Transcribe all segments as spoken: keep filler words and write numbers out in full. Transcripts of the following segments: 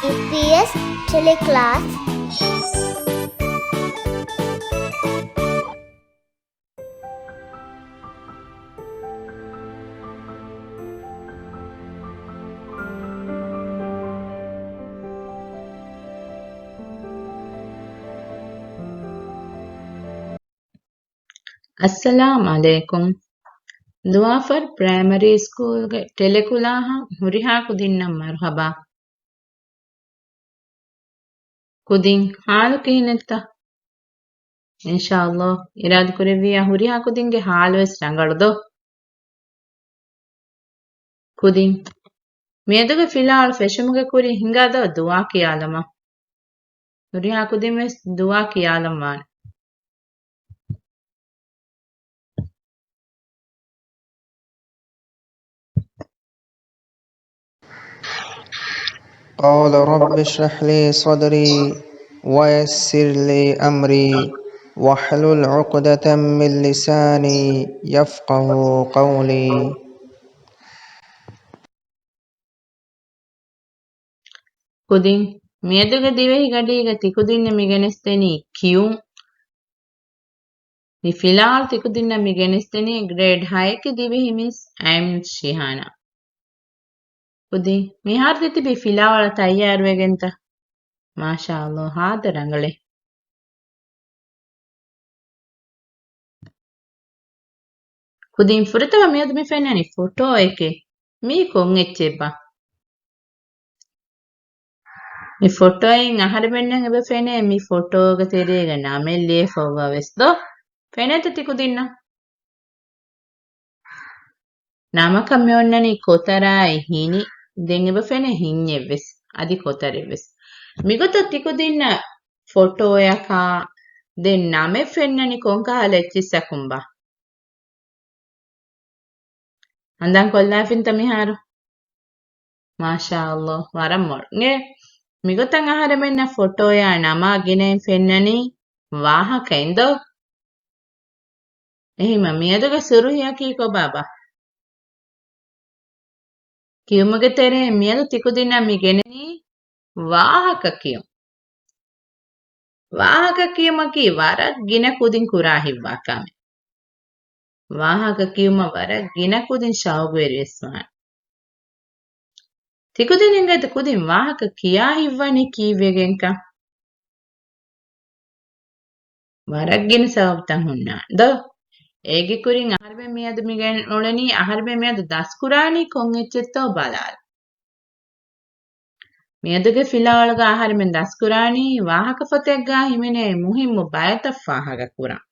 އީޕީއެސް ޓެލެކްލާސް. އައްސަލާމް ޢަލައިކުމް. ދުވާފަރު ޕްރައިމަރީ ސްކޫލްގެ ޓެލެކުލާހަށް ހުރިހާ ކުދިންނަށް މަރުޙަބާ. ކުދިން ޙާލު ކިހިނެއްތަ؟ އިންޝާﷲ، އިރާދަކުރެއްވިއްޔާ ހުރިހާ ކުދިންގެ ޙާލުވެސް ރަނގަޅު ދޯ؟ ކުދިން، މިއަދުގެ ފިލާވަޅު ފެށުމުގެ ކުރިން ހިނގާ ދޯ ދުޢާ ކިޔާލަމާ. ހުރިހާ ކުދިން ވެސް ދުޢާ ކިޔާލަން ވާނެ. قال رب اشرح لي صدري ويسر لي أمري واحلل عقدة من لساني يفقهوا قولي. ކުދިން، މިއަދުގެ ދިވެހިގަޑީގަ ތިކުދިންނަށް މި ގެނެސްދެނީ ކިޔުން. މި ފިލާވަޅު ތިކުދިންނަށް މި ގެނެސްދެނީ ގްރޭޑް ހައެއްގެ ދިވެހި މިސް އައިމް ޝިހާނާ. ކުދިން، މިހާރު ތިތިބީ ފިލާވަޅަށް ތައްޔާރުވެގެންތަ؟ މާޝާﷲ، ހާދަ ރަނގަޅޭ. ކުދިން، ފުރަތަމަ މިއަދު މި ފެންނަނީ ފޮޓޯއެކޭ. މީ ކޮން އެއްޗެއްބާ؟ މި ފޮޓޯއިން އަހަރެމެންނަށް އެބަ ފެނޭ މި ފޮޓޯގެ ތެރޭގަ ނަމެއް ލިޔެފައިވާ ވެސް ދޯ؟ ފެނޭތަ ތިކުދިންނަށް؟ ނަމަކަށް މި އޮންނަނީ ކޮތަރާއި ހިނި. ދެން އެބަ ފެނޭ ހިންޏެއްވެސް، އަދި ކޮތަރެއްވެސް. މިގޮތަށް ތިކުދިންނަށް ފޮޓޯއަކާ ދެން ނަމެއް ފެންނަނީ ކޮންކަހަލަ އެއްޗިއްސަކުންބާ؟ ހަނދާން ކޮށްލާފިންތަ މިހާރު؟ މާޝާﷲ، ވަރަށް މޮޅު. އެ، މިގޮތަށް އަހަރެމެންނަށް ފޮޓޯއާ ނަމާ ގިނައިން ފެންނަނީ ވާހަކައިން ދޯ؟ އެހެންމަ މިއަދުގެ ސުރުހިއަކީ ކޮބާބާ؟ ކިޔުމުގެ ތެރެއިން މިއަދު ތިކުދިންނަށް މި ގެނެނީ ވާހަކަ ކިޔުން. ވާހަކަ ކިޔުމަކީ ވަރަށް ގިނަ ކުދިން ކުރާ ހިތްވާ ކަމެއް. ވާހަކަ ކިޔުމަށް ވަރަށް ގިނަ ކުދިން ޝައުގުވެރިވެސް ވާނެ. ތިކުދިން އެނގޭތަ ކުދިން ވާހަކަ ކިޔާ ހިތްވަނީ ކީއްވެގެންކަން؟ ވަރަށް ގިނަ ސަބަބުތައް ހުންނާނެ ދޯ؟ އޭގެ ކުރިން އަހަރެމެން މިއަދު މި ގެން އުޅެނީ، އަހަރެމެން މިއަދު ދަސްކުރާނީ ކޮން އެއްޗެއްތޯ ބަލާލަ. މިއަދުގެ ފިލާވަޅުގަ އަހަރެމެން ދަސްކުރާނީ ވާހަކަފޮތެއްގަ ހިމެނޭ މުހިއްމު ބައިތައް ފާހަގަކުރަން.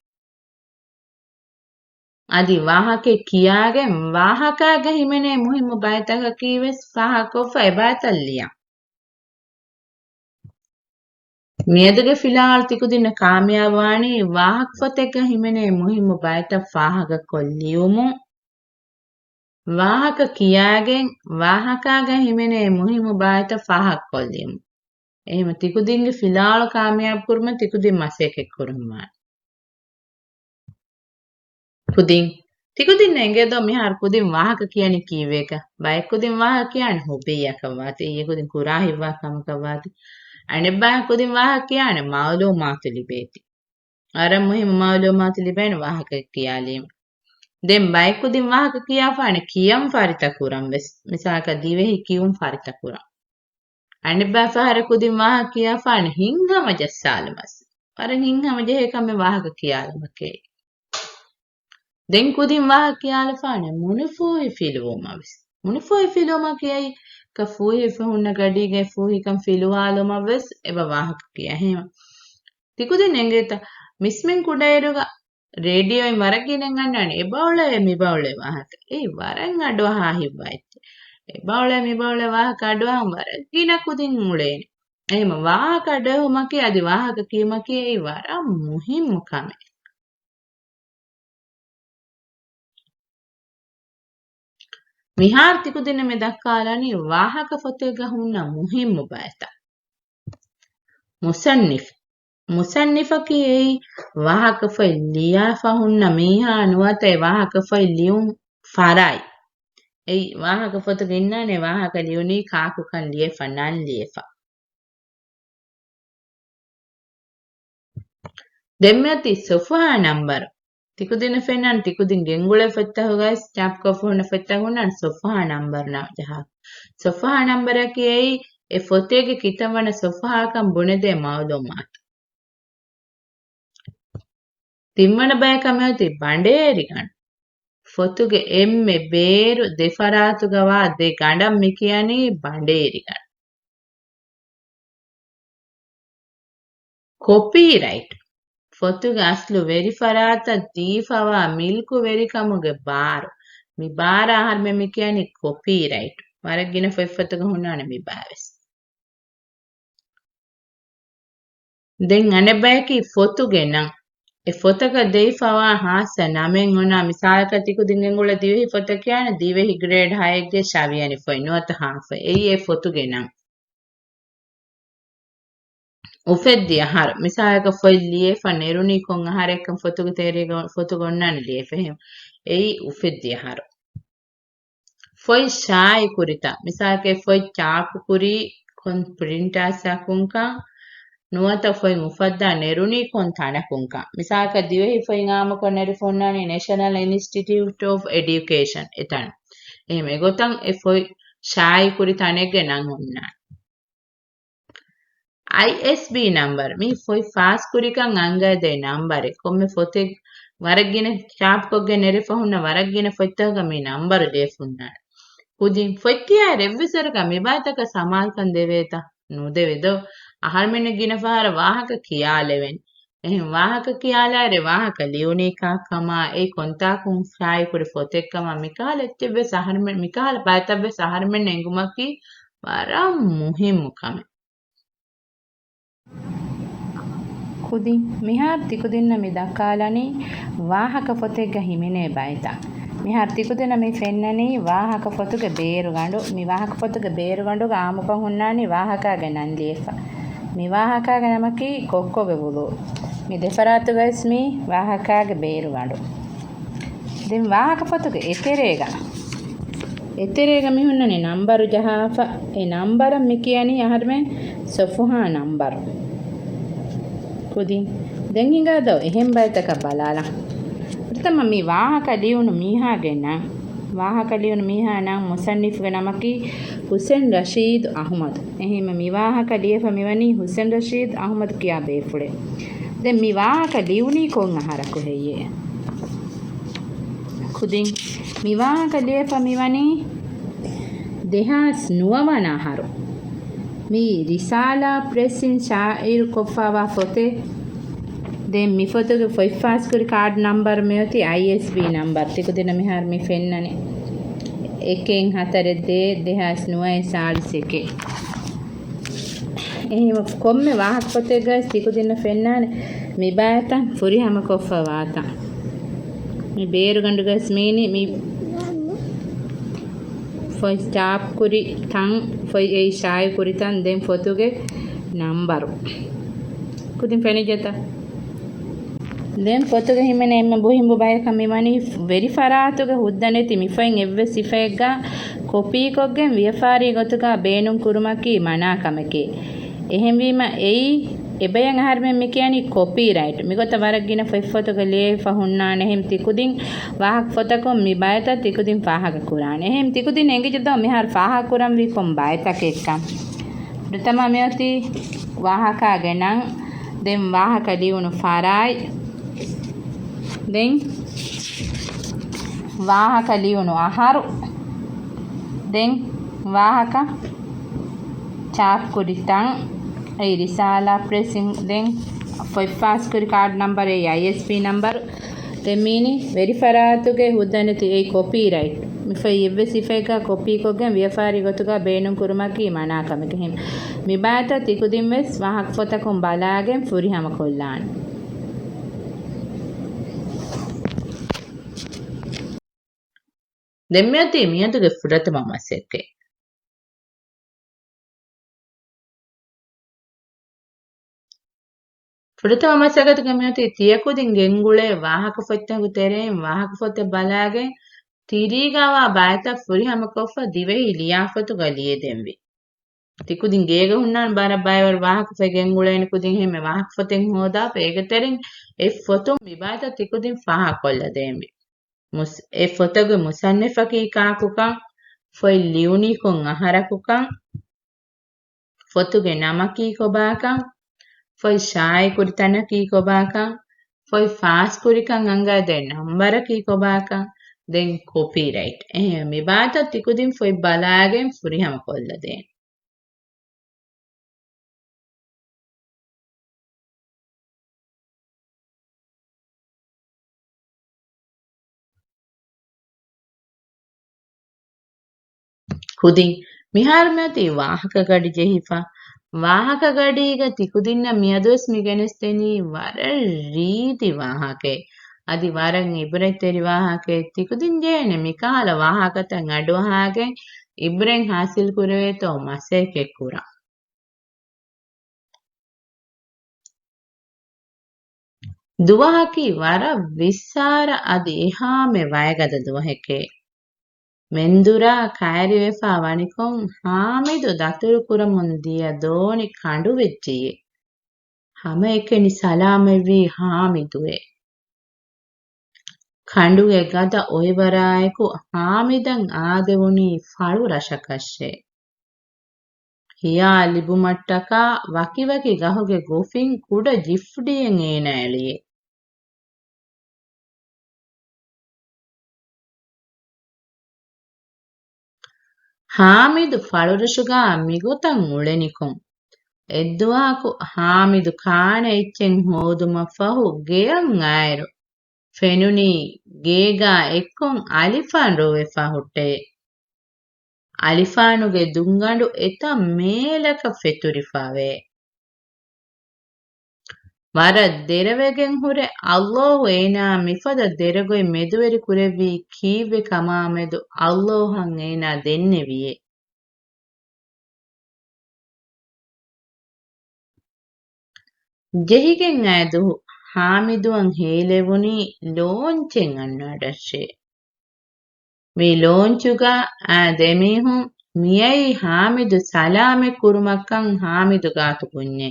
އަދި ވާހަކައެއް ކިޔާގެން ވާހަކާގަ ހިމެނޭ މުހިއްމު ބައިތަކަކީ ވެސް ފާހަގަކޮށްފަ އެބައިތައް ލިޔަން. މިއަދުގެ ފިލާވަޅު ތިކުދިންނަށް ކާމިޔާބުވާނީ ވާހަކަފޮތެއްގަ ހިމެނޭ މުހިއްމު ބައިތައް ފާހަގަކޮށް ލިޔުމުން. ވާހަކަ ކިޔާގެން ވާހަކާގަ ހިމެނޭ މުހިއްމު ބައިތައް ފާހަގަކޮށްލީމު. އެހެންވެ، ތިކުދިންގެ ފިލާވަޅު ކާމިޔާބު ކުރުމަށް ތިކުދިން މަސައްކަތް ކުރަންވާނެ. ކުދިން، ތިކުދިންނަށް އެނގޭ ދޯ މިހާރު ކުދިން ވާހަކަ ކިޔަނީ ކީއްވެގަ؟ ބައެއް ކުދިން ވާހަކަ ކިޔާނެ ހުއްބިއްޔާކަށް ވާތީ، އެ ކުދިން ކުރާ ހިތްވާ ކަމަކަށް ވާތީ. އަނެއްބައި ކުދިން ވާހަކަ ކިޔާނެ މައުލޫމާތު ލިބޭތީ. ވަރަށް މުހިއްމު މައުލޫމާތު ލިބޭނެ ވާހަކަ ކިޔާލީމަ. ދެން ބައެއް ކުދިން ވާހަކަ ކިޔާފާނެ ކިޔަން ފަރިތަ ކުރަން ވެސް. މިސާލަކަށް ދިވެހި ކިޔުން ފަރިތަ ކުރަން. އަނެއްބައި ފަހަރަށް ކުދިން ވާހަކަ ކިޔާފާނެ ހިތްހަމަ ޖައްސާލުމަށް. ވަރަށް ހިތްހަމަ ޖެހޭ ކަމެއް ވާހަކަ ކިޔާލުމަކޭ. ދެން ކުދިން ވާހަކަ ކިޔާލަފާނެ މުނިފޫހި ފިލުވުމަށް ވެސް. މުނިފޫހި ފިލުވުމަކީ އެއީ ކަ ފޫހި ހުންނަ ގަޑީގައި ފޫހިކަން ފިލުވާލުމަށް ވެސް އެބަ ވާހަކަ ކިޔާ. ހެމަ ތިކުދިން އެނގޭތަ؟ މިސްމިން ކުޑައިރުގަ ރޭޑިއޯއިން ވަރަށް ގިނައިން އަންނާނެ އެބައުޅޭ މިބައުޅޭ ވާހަކަ. އެއީ ވަރަށް އަޑުއަހާ ހިތްވާ އެއްޗެއް. އެބައުޅޭ މިބައުޅޭ ވާހަކަ އަޑުއަހަން ވަރަށް ގިނަ ކުދިން އުޅޭނެ. އެހެމަ ވާހަކަ އަޑުއެހުމަކީ އަދި ވާހަކަ ކިޔުމަކީ އެއީ ވަރަށް މުހިއްމު ކަމެއް. މިހާރު ތިކުދިންނަށް މި ދައްކާލަނީ ވާހަކަ ފޮތެއްގަ ހުންނަ މުހިއްމު ބައިތައް. މުޞައްނިފު. މުޞައްނިފަކީ އެއީ ވާހަކަފޮތް ލިޔާފަ ހުންނަ މީހާ ނުވަތަ އެ ވާހަކަފޮތް ލިޔުން ފަރާތް. އެއީ ވާހަކަފޮތުގަ އިންނާނެ ވާހަކަ ލިޔުނީ ކާކުކަން ލިޔެފަ، ނަން ލިޔެފަ. ދެންމެ އޮތީ ސޮފުހާ ނަންބަރު. ތިކުދިންނަށް ފެންނާނެ ތިކުދިން ގެންގުޅޭ ފޮތްތަކުގައި ސްޓާމްޕް ކޮށްފަ ހުންނަ ފޮތްތަކު ހުންނާނެ ސޮފުހާ ނަންބަރު ނަ-، ޖަހާ. ސޮފުހާ ނަންބަރަކީ އެއީ އެ ފޮތެއްގެ ކިތަން ވަނަ ސޮފުހާކަން ބުނެދޭ މައުލޫމާތު. ތިންވަނަ ބަޔަކަށް މިއޮތީ ބަނޑޭރިގަނޑު. ފޮތުގެ އެންމެ ބޭރު ދެ ފަރާތުގަވާ ދެ ގަނޑަށް މި ކިޔަނީ ބަނޑޭރިގަނޑު. ކޮޕީރައިޓް. ފޮތުގެ އަސްލު ވެރިފަރާތަށް ދީފަވާ މިލްކުވެރިކަމުގެ ބާރު. މި ބާރަށް އަހަރުމެން މި ކިޔަނީ ކޮޕީރައިޓް. ވަރަށް ގިނަ ފޮތްފޮތުގަ ހުންނާނެ މި ބާވެސް. ދެން އަނެއް ބަޔަކީ ފޮތުގެ ނަން. އެ ފޮތަކަށް ދެވިފަވާ ހާއްސަ ނަމެއް އޮންނާ، މިސާލަކަށް ތިކުދިން ގެންގުޅޭ ދިވެހި ފޮތަށް ކިޔާނެ ދިވެހި ގްރޭޑް ހައެއްގެ ޝަވިޔަނި ފޮތް ނުވަތަ ހާ ފޮތް. އެއީ އެ ފޮތުގެ ނަން. އުފެއްދި އަހަރު. މިސާލަކަށް ފޮތް ލިޔެފަ ނެރުނީ ކޮން އަހަރެއްކަން ފޮތުގެ ތެރޭގަ ފޮތުގަ އޮންނާނެ ލިޔެފަ އެހެން. އެއީ އުފެއްދި އަހަރު. ފޮތް ޝާއި ކުރިތަން. މިސާލަކަށް ފޮތް ޗާޕު ކުރީ ކޮން ޕްރިންޓާސްއަކުންކަން، ނުވަތަ ފޮތް އުފައްދާ ނެރުނީ ކޮން ތަނަކުންކަން. މިސާލަކަށް ދިވެހި ފޮތް އާއްމުކޮށް ނެރިފަ ހުންނާނީ ނޭޝަނަލް އިންސްޓިޓިއުޓް އޮފް އެޑިއުކޭޝަން އެތަން. އެހެން އެގޮތަށް އެ ފޮތް ޝާއި ކުރި ތަނެއްގެ ނަން އޮންނާނެ. އައިއެސްބީ ނަންބަރު. މީ ފޮތް ފާސްކުރިކަން އަންގައިދޭ ނަންބަރެއް. ކޮންމެ ފޮތެއް ވަރަށް ގިނަ ޗާޕްކޮށްގެން ނެރެފަ ހުންނަ ވަރަށް ގިނަ ފޮތްތަކުގަ މި ނަންބަރު ލިޔެފަ ހުންނާނެ. ކުދިން ފޮތް ކިޔާއިރު އެއްވެސް ވަރަކަށް މި ބައިތަކަށް ސަމާލުކަން ދެވޭތަ؟ ނުދެވޭ ދޯ؟ އަހަރުމެންނަށް ގިނަ ފަހަރަށް ވާހަކަ ކިޔާލެވެން. އެހެން ވާހަކަ ކިޔާލާއިރު ވާހަކަ ލިޔުނީ ކާކަމާ، އެއީ ކޮންތާކުން ޝާއިކުރި ފޮތެއްކަމަށް މިކަހަލަ އެއްޗެއްވެސް އަހަރުމެން، މިކަހަލަ ބައިތައްވެސް އަހަރުމެންނަށް އެނގުމަކީ ވަރަށް މުހިއްމު ކަމެއް. ކުދިން މިހާރު ތިކުދިންނަށް މި ދައްކާލަނީ ވާހަކަ ފޮތެއްގަ ހިމެނޭ ބައިތައް. މިހާރު ތިކުދިންނަށް މި ފެންނަނީ ވާހަކަ ފޮތުގެ ބޭރުގަނޑު. މި ވާހަކަ ފޮތުގެ ބޭރުގަނޑުގަ އާއްމުކޮށް ހުންނާނީ ވާހަކާގެ ނަން ލިޔެފަ. މި ވާހަކާގެ ނަމަކީ ކޮއްކޮގެ ވުޟޫ. މި ދެފަރާތުގައިސް މީ ވާހަކާގެ ބޭރުގަނޑު. ދެން ވާހަކަފޮތުގެ އެތެރޭގަ، އެތެރޭގަ މި ހުންނަނީ ނަންބަރު ޖަހާފަ. އެ ނަންބަރަށް މި ކިޔަނީ އަހަރުމެން ސޮފުހާ ނަންބަރު. ކުދިން ދެން ހިނގާދޯ އެހެން ބައިތަކަށް ބަލާލަން. ފުރަތަމަ މި ވާހަކަ ލިޔުނު މީހާގެ ނަން. ވާހަކަ ލިޔުނު މީހާ ނަން މުޞައްނިފުގެ ނަމަކީ ހުސެން ރަޝީދު އަޙުމަދު. އެހެންވެ މި ވާހަކަ ލިޔެފަ މިވަނީ ހުސެން ރަޝީދު އަޙުމަދު ކިޔާ ބޭފުޅެއް. ދެން މި ވާހަކަ ލިޔުނީ ކޮން އަހަރަކު ހެއްޔޭ؟ ކުދިން މި ވާހަކަ ލިޔެފަ މިވަނީ ދެހާސް ނުވަ ވަނަ އަހަރު. މީ ރިސާލާ ޕްރެސްއިން ޝާއިޢު ކޮށްފަވާ ފޮތެއް. ދެން މި ފޮތުގެ ފޮތް ފާސްކުރި ކާޑް ނަންބަރު މިއޮތީ އައިއެސްބީ ނަންބަރު. ތިކުދިންނަށް މިހާރު މި ފެންނަނީ އެކެއް ހަތަރެއް ދޭއް ދެހާސް ނުވައެއް ސާޅީސް އެކެއް. އެހެންވެ ކޮންމެ ވާހަކަފޮތެއްގައި ތިކުދިންނަށް ފެންނާނެ މި ބައިތައް ފުރިހަމަކޮށްފަ ވާތަން. މި ބޭރުގަނޑުގަސް މީނި މި ފޮތް ޗާޕް ކުރި ތަން، ފޮތް އެއީ ޝާއިޢު ކުރި ތަން، ދެން ފޮތުގެ ނަންބަރު. ކުދިން ފެނިއްޖެތަ؟ ދެން ފޮތުގަ ހިމެނޭ އެންމެ ބުހިނބު ބަޔަކަށް މިވަނީ ވެރިފަރާތުގަ ހުއްދަ ނެތި މި ފޮތް އެއްވެސް ހިފައެއްގަ ކޮޕީކޮށްގެން ވިޔަފާރީ ގޮތުގަ ބޭނުން ކުރުމަކީ މަނާ ކަމެކޭ. އެހެންވީމަ އެއީ އެބަޔަށް އަހަރުމެން މި ކިޔަނީ ކޮޕީރައިޓް. މިގޮތަށް ވަރަށް ގިނަ ފޮތްފޮތުގަ ލިޔެފަ ހުންނާނެ. އެހެން ތިކުދިން ވާހަކަފޮތަކުން މި ބައިތައް ތިކުދިން ފާހަގަ ކުރާނެ. އެހެން ތިކުދިން އެނގިއްޖެ ދޯ މިހާރު ފާހަގަ ކުރަންވީ ކޮން ބައިތަކެއްކަން؟ ފުރަތަމަ މިއޮތީ ވާހަކާގެ ނަން، ދެން ވާހަކަ ލިޔުނު ފަރާތް، ދެން ވާހަކަ ލިޔުނު އަހަރު، ދެން ވާހަކަ ޗާޕްކުރި ތަން، އެއީ ރިސާލާ ޕްރެސްއިން، ދެން ފޮތް ފާސްކުރި ކާޑް ނަންބަރު، އެއީ އައިއެސްބީ ނަންބަރު، ދެން މީނި ވެރިފަރާތުގެ ހުއްދަ ނެތި އެއީ ކޮޕީރައިޓް. މި ފޮތް އެއްވެސް ހިފައެއްގަ ކޮޕީކޮށްގެން ވިޔަފާރި ގޮތުގަ ބޭނުން ކުރުމަކީ މަނާ ކަމެކޭ. އެހެން މި ބައިތައް ތިކުދިން ވެސް ވާހަކަފޮތަކުން ބަލާގެން ފުރިހަމަ ކޮށްލާނެ. ދެން މިއޮތީ މިއަދުގެ ފުރަތަމަ މަސައްކަތް. ފުރަތަމަ މަސައްކަތުގަ މިއޮތީ ތިޔަ ކުދިން ގެންގުޅޭ ވާހަކަފޮތްތަކުގެ ތެރެއިން ވާހަކަފޮތެއް ބަލާގެން ތިރީގަވާ ބައިތައް ފުރިހަމަކޮށްފަ ދިވެހި ލިޔާފޮތުގަ ލިޔެދެންވީ. ތިކުދިން ގޭގަ ހުންނާނެ ބާރަށް ބައިވަރު ވާހަކަ ފޮތް ގެންގުޅޭނެ ކުދިން އެހެންމެ ވާހަކަ ފޮތެއް ހޯދާފަ އޭގެ ތެރެއިން އެ ފޮތުން މި ބާތައް ތިކުދިން ފާހަގަކޮށްލަދޭންވީ. މުސް-، އެ ފޮތުގެ މުޞައްނިފަކީ ކާކުކަން، ފޮތް ލިޔުނީ ކޮން އަހަރަކުކަން، ފޮތުގެ ނަމަކީ ކޮބާކަން، ފޮތް ޝާއިޢުކުރި ތަނަކީ ކޮބާކަން، ފޮތް ފާސްކުރިކަން އަނގައިދޭ ނަންބަރަކީ ކޮބާކަން، ދެން ކޮޕީރައިޓް. އެހެން މި ބާތައް ތިކުދިން ފޮތް ބަލާގެން ފުރިހަމަކޮށްލަދޭނެ. ކުދިން މިހާރު މިއޮތީ ވާހަކަ ގަޑި ޖެހިފަ. ވާހަކަ ގަޑީގަ ތިކުދިންނަށް މިއަދުވެސް މި ގެނެސްދެނީ ވަރަށް ރީތި ވާހަކައެއް. އަދި ވަރަށް އިބްރަތްތެރި ވާހަކައެއް. ތިކުދިން ޖެހޭނެ މިކަހަލަ ވާހަކަތައް އަޑުއަހާގެން އިބްރަތް ހާސިލް ކުރެވޭތޯ މަސައްކަތް ކުރަން. ދުވަހަކީ ވަރަށް ވިއްސާރަ އަދި އެހާމެ ވަޔަގަދަ ދުވަހެކޭ. މެންދުރާ ކައިރިވެފާ ވަނިކޮށް ހާމިދު ދަތުރު ކުރަމުން ދިޔަ ދޯނި ކަނޑުވެއްޖެޔޭ. ހަމައެކަނި ސަލާމަތްވީ ހާމިދުއޭ. ކަނޑުގެ ގަދަ އޮއިވަރާއެކު ހާމިދަށް އާދެވުނީ ފަޅު ރަށަކަށޭ. ހިޔާ ލިބުމަށްޓަކާ ވަކިވަކި ގަހުގެ ގޮފިން ކުޑަ ޖިފްޑިއެއް އޭނާ އެޅިއޭ. ހާމިދު ފަޅުރަށުގާ މިގޮތަށް އުޅެނިކޮށް، އެއްދުވަހަކު ހާމިދު ކާނެ އެއްޗެއް ހޯދުމަށްފަހު ގެޔަށް އައިރު، ފެނުނީ ގޭގާ އެއްކޮށް އަލިފާން ރޯވެފާ ހުއްޓައެއް. އަލިފާނުގެ ދުންގަނޑު އެތައް މޭލަކަށް ފެތުރިފާވޭ. ވަރަށް ދެރަވެގެން ހުރެ ﷲ އޭނާ މިފަދަ ދެރަގޮތް މެދުވެރި ކުރެއްވީ ކީއްވެ ކަމާމެދު ﷲ އަށް އޭނާ ދެންނެވިއޭ. ޖެހިގެން އައި ދުހު ހާމިދުއަށް ހޭލެވުނީ ލޯންޗެއް އަންނާ ޑަށޭ. މި ލޯންޗުގަ އާ ދެމީހުން މިއައީ ހާމިދު ސަލާމަތް ކުރުމަށްކަން ހާމިދު ގާތު ކުންޏޭ.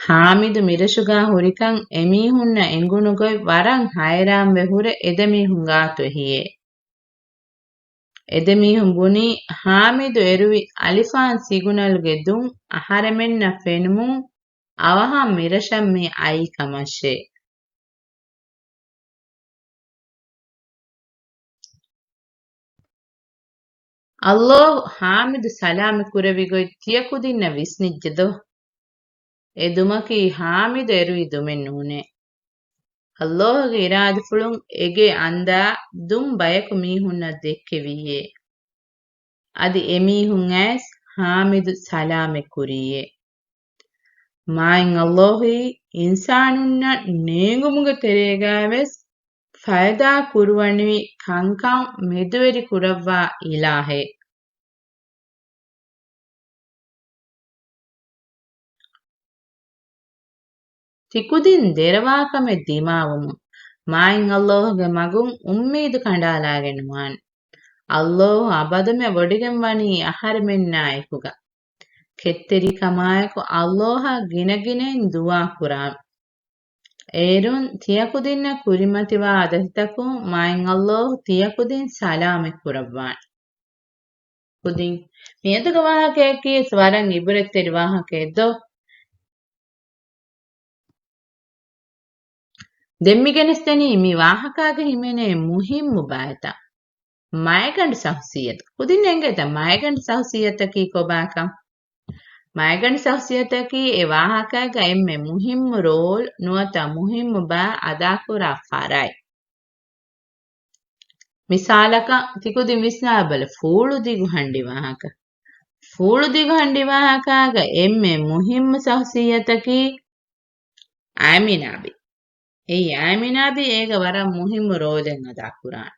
ހާމިދު މިރަށުގާ ހުރިކަން އެމީހުންނަށް އެނގުނު ގޮތް ވަރަށް ހައިރާންވެ ހުރެ އެދެމީހުން ގާތު އެހިއޭ. އެދެމީހުން ބުނީ ހާމިދު އެރުވި އަލިފާން ސިގުނަލުގެ ދުން އަހަރެމެންނަށް ފެނުމުން އަވަހަށް މިރަށަށް މި އައީ ކަމަށޭ. ﷲ ހާމިދު ސަލާމަތް ކުރެއްވި ގޮތް ތިޔަ ކުދިންނަށް ވިސްނިއްޖެ ދޯ؟ އެ ދުމަކީ ހާމިދު އެރުވި ދުމެއް ނޫނޭ. ﷲ ގެ އިރާދަފުޅުން އެ ގެ އަނދާ ދުން ބަޔަކު މީހުންނަށް ދެއްކެވިއޭ. އަދި އެމީހުން އައިސް ހާމިދު ސަލާމަތް ކުރީއޭ. މާތް ﷲ އީ އިންސާނުންނަށް ނޭނގުމުގެ ތެރޭގައިވެސް ފައިދާ ކުރުވަނިވި ކަންކަން މެދުވެރި ކުރައްވާ އިލާހެއް. ތިކުދިން ދެރަވާކަމެއް ދިމާވުމުން، މާތް ﷲ ގެ މަގުން އުއްމީދު ކަނޑާލާގެން ނުވާނެ. ﷲ އަބަދުމެ ވޮޑިގެން ވަނީ އަހަރެމެންނާ އެކުގަ. ކެތްތެރިކަމާއެކު ﷲ އަށް ގިނަގިނައިން ދުޢާ ކުރާން. އޭރުން ތިޔަކުދިންނަށް ކުރިމަތިވާ އަދަދުތަކުން މާތް ﷲ ތިޔަކުދިން ސަލާމަތް ކުރައްވާނެ. ކުދިން މިއަދުގެ ވާހަކަޔަކީ ވެސް ވަރަށް އިބުރަތްތެރި ވާހަކައެއް ދޯ؟ ދެން މި ގެނެސްދެނީ މި ވާހަކާގަ ހިމެނޭ މުހިއްމު ބައިތައް. މައިގަނޑު ޝަޚްޞިއްޔަތު. ކުދިން އެނގޭތަ މައިގަނޑު ޝަޚްޞިއްޔަތަކީ ކޮބާކަން؟ މައިގަނޑު ޝަޚްޞިއްޔަތަކީ އެ ވާހަކާގަ އެންމެ މުހިއްމު ރޯލް ނުވަތަ މުހިއްމު ބައި އަދާކުރާ ފަރާތް. މިސާލަކަށް، ތިކުދިން ވިސްނާބަލަ، ފޫޅު ދިގު ހަންޑި ވާހަކަ. ފޫޅު ދިގު ހަންޑި ވާހަކާގަ އެންމެ މުހިއްމު ޝަޚްޞިއްޔަތަކީ އާމިނާބީ. އެއީ އާމިނާބީ އޭގަ ވަރަށް މުހިއްމު ރޯލެއް އަދާކުރާނެ.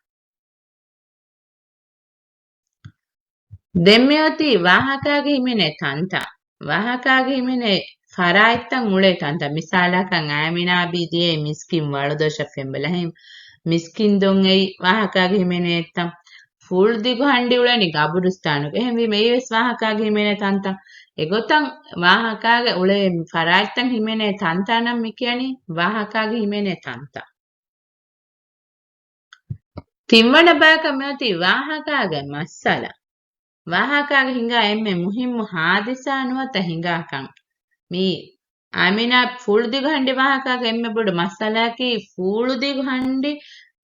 ދެން މިއޮތީ ވާހަކާގަ ހިމެނޭ ތަންތަން. ވާހަކާގަ ހިމެނޭ ފަރާތްތައް އުޅޭ ތަންތަން. މިސާލަކަށް އާމިނާބީ ދިޔައީ މިސްކިން ވަޅުދޮށަށް ފެންބަލަހެން. މިސްކިން ދޮން އެއީ ވާހަކާގަ ހިމެނޭ އެއްތަން. ފޫޅުދިގު ހަންޑި އުޅެނީ ގަބުރުސްތާނުގަ. އެހެންވީމަ އެއީވެސް ވާހަކާގެ ހިމެނޭ ތަންތަން. އެގޮތަށް ވާހަކާގެ އުޅޭ ފަރާތްތައް ހިމެނޭ ތަންތަނަށް މި ކިޔަނީ ވާހަކާގެ ހިމެނޭ ތަންތަން. ތިންވަނަ ބަޔަކަށް މިއޮތީ ވާހަކާގެ މައްސަލަ. ވާހަކާގެ ހިނގާ އެންމެ މުހިއްމު ހާދިސާ ނުވަތަ ހިނގާކަން. މި އާމިނާ ފޫޅުދިގު ހަންޑި ވާހަކާގެ އެންމެ ބޮޑު މައްސަލައަކީ، ފޫޅުދިގު ހަންޑި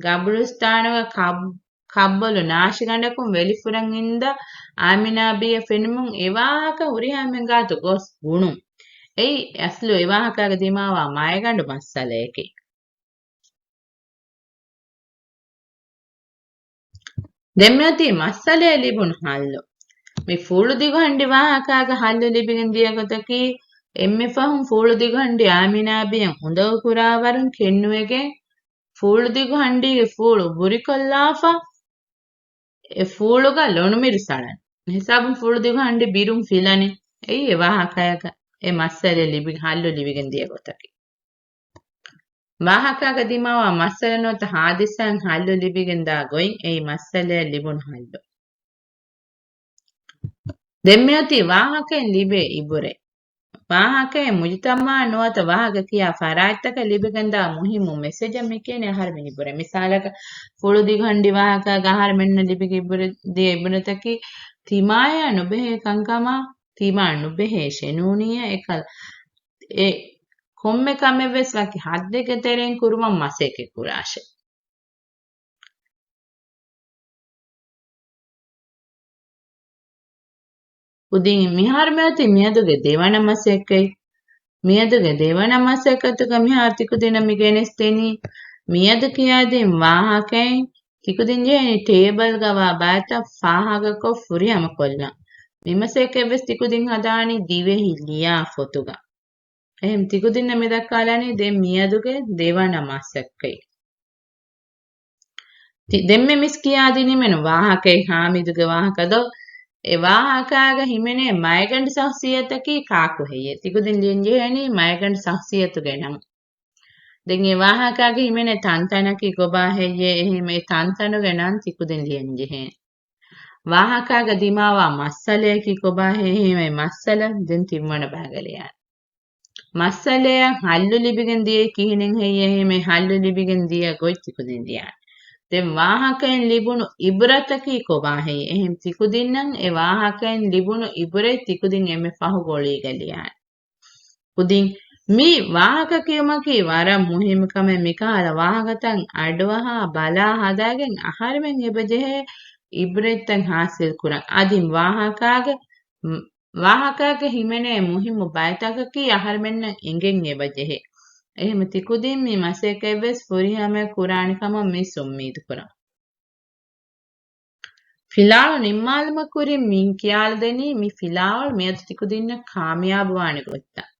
ގަބުރުސްތާނުގަ ކައް-، ކައްބޮލު ނާށިގަނޑަކުން ވެލިފުރަން އިންދާ އާމިނާ ބީއަށް ފެނުމުން އެ ވާހަކަ ހުރިހާ އެންމެން ގާތު ގޮސް ބުނުން. އެއީ އަސްލު އެ ވާހަކާގަ ދިމާވާ މައިގަނޑު މައްސަލަޔަކީ. ދެން މިއޮތީ މައްސަލައެއް ލިބުނު ހައްލު. މި ފޫޅުދިގު ހަންޑި ވާހަކާގަ ހައްލު ލިބިގެން ދިޔަ ގޮތަކީ، އެންމެ ފަހުން ފޫޅުދިގު ހަންޑި އާމިނާ ބީއަށް އުނދަގޫ ކުރާވަރުން ކެނޑުވެގެން، ފޫޅުދިގު ހަންޑީގެ ފޫޅު ބުރިކޮށްލާފަ، އެ ފޫޅުގަ ލޮނުމިރު ސަޅަން. ހިސާބުން ފޫޅުދިގު ހަންޑި ބިރުން ފިލަނީ. އެއީ އެ ވާހަކަޔަކަށް އެ މައްސަލަ ލިބި-، ހައްލު ލިބިގެން ދިޔަ ގޮތަކީ. ވާހަކާގަ ދިމާވާ މައްސަލަ ނުވަތަ ހާދިސާއިން ހައްލު ލިބިގެން ދާ ގޮތް އެއީ މައްސަލައަށް ލިބުނު ހައްލު. ދެން މިއޮތީ ވާހަކައިން ލިބޭ އިބުރަތް. ވާހަކައިން މުޖުތަމަޢަށް ނުވަތަ ވާހަކަ ކިޔާ ފަރާތްތަކަށް ލިބިގެންދާ މުހިއްމު މެސެޖަށް މި ކިޔަނީ އަހަރެމެން އިބުރަތް. މިސާލަކަށް، ފުޅުދިގު ހަންޑި ވާހަކައިގަ އަހަރެމެންނަށް ލިބިގެން އިބުރަ-، ދިޔަ އިބުރަތަކީ، ތިމާޔާ ނުބެހޭ ކަންކަމާ، ތިމާ ނުބެހޭ ޝެނޫނިއްޔާ އެކަލަ. އެ ކޮންމެ ކަމެއްވެސް ވަކި ހައްދެއްގެ ތެރެއިން ކުރުމަށް މަސައްކަތް ކުރާށޭ. ކުދިން މިހާރު މިއޮތީ މިއަދުގެ ދެވަނަ މަސައްކަތް. މިއަދުގެ ދެވަނަ މަސައްކަތުގަ މިހާރު ތިކުދިންނަށް މި ގެނެސްދެނީ، މިއަދު ކިޔާދިން ވާހަކައިން ތިކުދިން ޖެހެނީ ޓޭބަލްގަވާ ބައިތައް ފާހަގަކޮށް ފުރިހަމަކޮށްލަން. މި މަސައްކަތްވެސް ތިކުދިން ހަދާނީ ދިވެހި ލިޔާ ފޮތުގަ. އެހެން ތިކުދިންނަށް މި ދައްކާލަނީ ދެން މިއަދުގެ ދެވަނަ މަސައްކަތް. ތި-، ދެންމެ މިސް ކިޔާދިނީމެން ވާހަކައެއް ހާމިދުގެ ވާހަކަ ދޯ؟ އެ ވާހަކާގަ ހިމެނޭ މައިގަނޑު ޝަޚްޞިއްޔަތަކީ ކާކު ހެއްޔޭ؟ ތިކުދިން ލިޔަން ޖެހޭނީ މައިގަނޑު ޝަޚްޞިއްޔަތުގެ ނަން. ދެން އެ ވާހަކާގަ ހިމެނޭ ތަންތަނަކީ ކޮބާ ހެއްޔޭ؟ އެހެން އެ ތަންތަނުގެ ނަން ތިކުދިން ލިޔަން ޖެހޭ. ވާހަކާގަ ދިމާވާ މައްސަލަޔަކީ ކޮބާ ހެއްޔޭ؟ އެހެން އެ މައްސަލަ ދެން ތިންވަނަ ބައިގަ ލިޔާނެ. މައްސަލަޔަށް ހައްލު ލިބިގެން ދިޔައީ ކިހިނެއް ހެއްޔޭ؟ އެހެން އެ ހައްލު ލިބިގެން ދިޔަ ގޮތް ތިކުދިން ލިޔާނެ. ދެން ވާހަކައިން ލިބުނު އިބުރަތަކީ ކޮބާ ހެއްޔޭ؟ އެހެން ތިކުދިންނަށް އެ ވާހަކައިން ލިބުނު އިބުރަތް ތިކުދިން އެންމެ ފަހު ގޮޅީގަ ލިޔާނެ. ކުދިން މި ވާހަކަ ކިޔުމަކީ ވަރަށް މުހިއްމު ކަމެއް. މިކަހަލަ ވާހަކަތައް އަޑުއަހާ ބަލާ ހަދާގެން އަހަރެމެން އެބަޖެހޭ އިބްރަތްތައް ހާސިލް ކުރަން. އަދި ވާހަކާގެ، ވާހަކާގެ ހިމެނޭ މުހިއްމު ބައިތަކަކީ އަހަރެމެންނަށް އެނގެން އެބަޖެހޭ. އެހެން ތިކުދިން މި މަސައްކަތްވެސް ފުރިހަމަ ކުރާނެ ކަމަށް މިސް އުއްމީދު ކުރަން. ފިލާވަޅު ނިންމާލުމަށް ކުރިން މިން ކިޔާލަދެނީ، މި ފިލާވަޅު މިއަދު ތިކުދިންނަށް ކާމިޔާބުވާނެ ގޮތްތައް.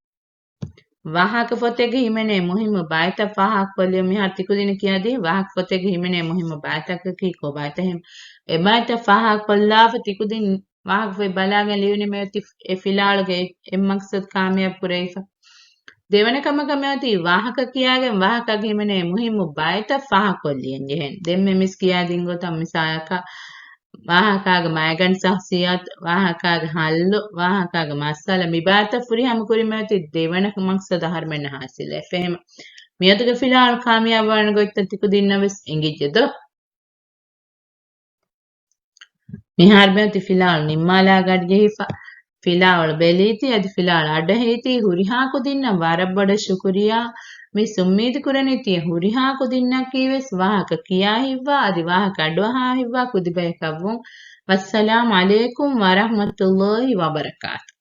ވާހަކަ ފޮތެއްގެ ހިމެނޭ މުހިއްމު ބައިތައް ފާހަގަކޮށްލި. މިހާރު ތިކުދިން ކިޔާދީ ވާހަކަ ފޮތެއްގެ ހިމެނޭ މުހިއްމު ބައިތަކަކީ ކޮބާތަ؟ އެހެން އެ ބައިތައް ފާހަގަކޮށްލާފަ ތިކުދިން ވާހަކަ ފޮތް ބަލާގެން ލިޔުނީ މިއޮތީ އެ ފިލާވަޅުގެ އެ، އެ މަޤްޞަދު ކާމިޔާބު ކުރެވިފަ. ދެވަނަ ކަމަކަށް މިއޮތީ ވާހަކަ ކިޔާގެން ވާހަކަގެ ހިމެނޭ މުހިއްމު ބައިތައް ފާހަގަކޮށްލިޔަން ޖެހެން. ދެންމެ މިސް ކިޔާދިން ގޮތަށް މިސާލަކަށް ވާހަކާގެ މައިގަނޑު ޝަޚްޞިއްޔަތު، ވާހަކާގެ ހައްލު، ވާހަކާގެ މައްސަލަ މި ބައިތައް ފުރިހަމަ ކުރި މިއޮތީ ދެވަނަ މަޤްޞަދު އަހަރުމެންނަށް ހާސިލް ވެފަ. އެހެން މިއަދުގެ ފިލާވަޅު ކާމިޔާބުވާނެ ގޮތްތައް ތިކުދިންނަށް ވެސް އެނގިއްޖެ ދޯ؟ މިހާރު މިއޮތީ ފިލާވަޅު ނިންމާލާ ގަޑިޖެހިފަ. ފިލާވަޅު ބެލީތީ، އަދި ފިލާވަޅު އަޑުއެހީތީ، ހުރިހާ ކުދިންނަށް ވަރަށް ބޮޑަށް ޝުކުރިއްޔާ. މިސް އުއްމީދު ކުރަނީ ތިޔަ ހުރިހާ ކުދިންނަކީ ވެސް ވާހަކަ ކިޔާ ހިތްވާ، އަދި ވާހަކަ އަޑުއަހާ ހިތްވާ ކުދި ބަޔަކަށްވުން. ވައްސަލާމް ޢަލައިކުމް ވަރަޙްމަތުﷲ ވަބަރަކާތު.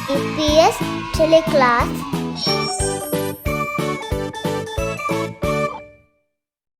އީޕީއެސް ޓެލެކްލާސް